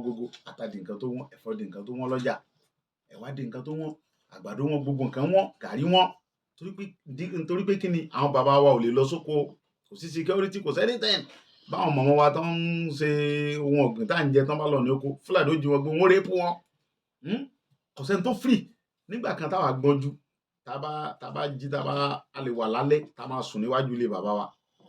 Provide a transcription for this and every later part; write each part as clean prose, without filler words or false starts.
gógó, ata di nǹkan tó wọ́n, ẹ̀fọ́ di nǹkan tó wọ́n lọ́jà, ẹ̀wà di nǹkan tó wọ́n, àgbàdo wọ́n, gbogbo nǹkan wọ́n, gàrí wọ́n. Torí pé kí ni? Àwọn bàbá wa ò lè lọ sóko, kò sí security, kò sí anything. Báwọn mọ̀mọ́ wa tó ń ṣe ohun ọ̀gbìn tá à ń jẹ tán bá lọ ní oko, Fúlàní ó jí wọn gbé, wọ́n rape wọn. Kò sẹ́ni tó free. Nígbà kan táwa gbọ́njú, tá a bá jí, tá a bá a lè wà lálẹ́, tá a máa sùn níwájú ilé bàbá wa,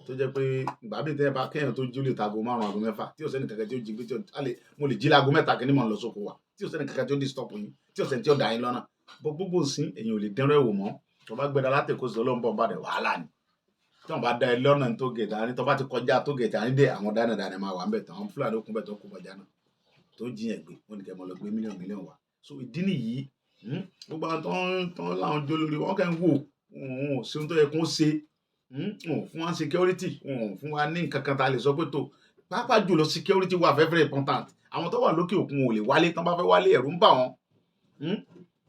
tó jẹ́ pé ìgbà míì tẹ́ bá kéèyàn tó jí, ó lè ta aago 5, aago 6, tí ò sẹ́ni kankan tí ó jí gbé, tí ó a lè mo lè jí láago 3 kí ni mò ń lọ sóko wa, tí ò sẹ́ni kankan tí ó disturb yín, tí ò sẹ́ni tí ó dá yín lọ́nà. Bọ́ gbogbo ìsìn, èèyàn ò lè dẹ́rọ̀ ẹ̀wò mọ́. Tó bá gbéra láti Èkó sí Ọlọ́run bá dẹ̀, wàhálà ni. Tí wọ́n bá dá ẹ lọ́nà tó gẹ̀ẹ́tì àní, tó bá ti kọjá tó gẹ̀ẹ́tì àní dé, àwọn dánadáná máa wà ń bẹ̀ tán, àwọn Fúlàní ó kún bẹ̀ tó kó kọjá náà, tó jiyàn gbé, wọ́n ní kẹ́ mọ́ lọ gbé mílíọ̀nù mílíọ̀nù wá. So ìdí nìyí, gbogbo àwọn tó ń láwọn jó lórí wọn kàn ń wò, wọn ò ṣe ohun tó yẹ kó ṣe, wọn ò fún wa security, wọn ò fún wa ní nǹkan kan tá a lè sọ pé tó. Pàápàá jùlọ, security wà very, very important. Àwọn tó wà lókè òkun ò lè wálé. Tán bá fẹ́ wálé, ẹ̀rù ń bà wọ́n,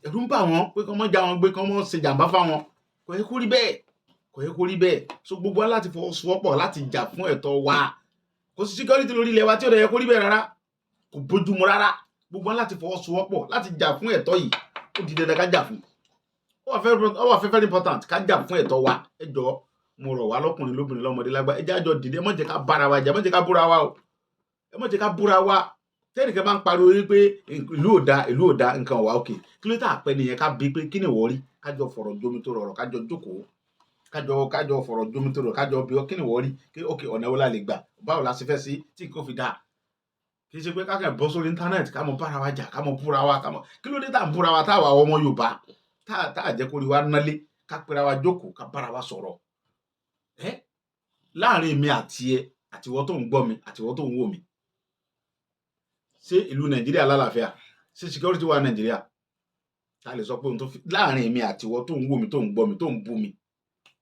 ẹ̀rù ń bà wọ́n pé kọ́ mọ́ já wọn gbé, kọ́ mọ́ ṣe jàǹbá fáwọn. Kò yẹ kó rí bẹ́ẹ̀, kò yẹ kó rí bẹ́ẹ̀. So gbogbo wa láti fọwọ́sowọ́pọ̀ láti jà fún ẹ̀tọ́ wa. Kò sí security lórí ilẹ̀ wa, tí ò dẹ̀ yẹ kó rí bẹ́ẹ̀ rárá, kò bójúmu rárá. Gbogbo wa láti fọwọ́sowọ́pọ̀ láti jà fún ẹ̀tọ́ yìí. Ó di dandan ká jà fún. Ó wà very, very important ká jà fún ẹ̀tọ́ wa. Ẹ jọ̀ọ́, mo rọ̀ wá, lọ́kùnrin, lóbìnrin, lọ́mọdé, lágbà, ẹ jẹ́ á jọ dìde. Ẹ má jẹ́ ká bára wa jà, ẹ má jẹ́ ká búra wa o, ẹ má jẹ́ ká búra wa. Tẹ́nìkan bá ń pariwo wípé ìlú ò da, ìlú ò da, nǹkan wà òkè, kí ló tà pẹ́ nìyẹn? Ká bí pé kí ni ìwọ rí, kájọ fọ̀rọ̀ jomi tó rọrọ̀, kájọ jókòó, kájọ fọ̀rọ̀ jomi tó rọrọ̀, kájọ bí ọ kí ni ìwọ rí, kí òkè ọ̀nà wo la lè gbà, báwo la ṣe fẹ́ sí tí nǹkan fi dáa. Kì í ṣe pé kákẹ́ bọ́ sórí internet, ká mọ bára wa jà, ká mọ búra wa, ká mọ. Kí ló dé tá à ń búra wa, tá àwa ọmọ Yorùbá, tá à jẹ́ kó rí wa nálé, ká pera wa jókòó, ká bára wa sọ̀rọ̀ ẹ́ láàrin èmi àti ẹ, àtiwọ́ tó ń gbọ́ mi, àtiwọ́ tó ń wò mí? Ṣé ìlú Nàìjíríà lálàáfíà? Ṣé security wà Nàìjíríà? Ta lè sọ pé ohun tó fi láàrin èmi àtiwọ́ tó ń wò mí, tó ń gbọ́ mi, tó ń bú mi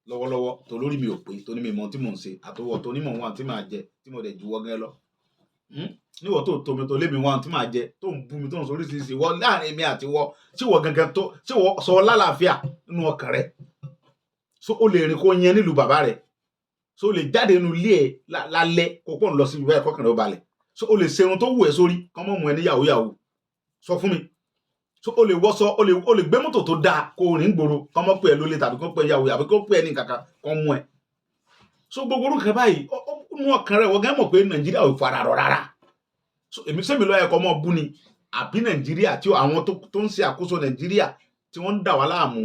lọ́wọ́lọ́wọ́, tó lórí mi ò pé, tó ní mi mọ tí mò ń ṣe, àtọwọ́ tó ní mò ń wà tí màá jẹ, tí mo dẹ̀ juwọ́ gẹ́ lọ, Níwọ̀ tó tó mi, tó lé mi wá tí màá jẹ, tó ń bú mi, tó ń sọ oríṣiríṣi, wọ láàrin èmi àtiwọ́, tí wọ́ gangan tó tí wọ́ sọ lálàáfíà nínú ọkàn rẹ? So o lè rìn kó yẹn nílùú bàbá rẹ? So o lè jáde nínú ilé ẹ lálẹ́ kó pọ̀ ń lọ sí ibi báyìí, kọ́kàn rẹ ó balẹ̀? So o lè ṣe irun tó wù ẹ́ sórí, kọ́ mọ́ mú ẹ ní yahoo yahoo? Sọ fún mi. So o lè wọṣọ, o lè gbé mọ́tò tó dáa, kó o rìn gbòòrò, kọ́ mọ́ pé ẹ lólè, tàbí kó pé ẹ yahoo, àbí kó pé ẹ ní kankan kọ́ mú ẹ? So gbogbo orúkọ báyìí, nú ọkàn rẹ, wọ́n gán mọ̀ pé Nàìjíríà ò fara rọ rárá. So èmi sẹ́mi lọ́ọ́ ẹ̀kọ́ mọ́ bú ni, àbí Nàìjíríà tí àwọn tó ń ṣe àkóso Nàìjíríà, tí wọ́n ń dà wá láàmú,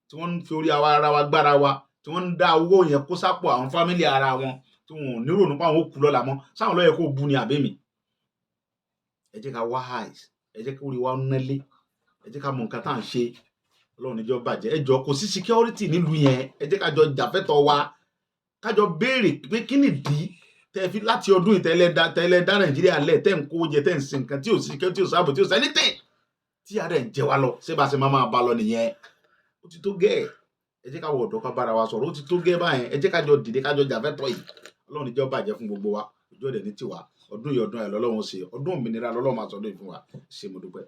tí wọ́n ń fi orí ara wa gbára wa, tí wọ́n ń dá owó yẹn kó sápò àwọn family ara wọn, tí wọn ò nírònú pé àwọn ó kú lọ́la mọ́, sáwọn ló yẹ kó bú ni, àbí mi? Ẹ jẹ́ ká wise, ẹ jẹ́ kó rí wa nálé, ẹ jẹ́ ká mọ nǹkan tá à ń ṣe. Ọlọ́run níjọ́ bàjẹ́. Ẹ jọ, kò sí security nílùú yẹn. Ẹ jẹ́ ká jọ jàfẹ́tọ̀ wa, ká jọ béèrè pé kí nìdí tẹ́ fi láti ọdún yìí tẹ́lẹ̀ dá Nàìjíríà lẹ̀, tẹ́ ń kó jẹ, tẹ́ ń sin nǹkan, tí ò sí security, tí ò sáàbò, tí ò sí anything, tí ara ẹ̀ ń jẹ wá lọ. Ṣé bá ṣe máa máa bá lọ nìyẹn? Ó ti tó gẹ́ẹ̀. Ẹ jẹ́ ká wọ ọ̀dọ́, ká bára wa sọ̀rọ̀. Ó ti tó gẹ́ẹ̀ báyẹn. Ẹ jẹ́ ká jọ dìde, ká jọ jàfẹ́tọ̀ yìí. Ọlọ́run níjọ́ bàjẹ́ fún gbogbo wa. Ojú ọ̀dẹ̀ ní tiwa. Ọdún yìí, ọdún ayọ̀ lọ́lọ́run ṣe, ọdún òmìnira lọ́lọ́run máa sọdún yìí fún wa. Ṣé mo dúpẹ́.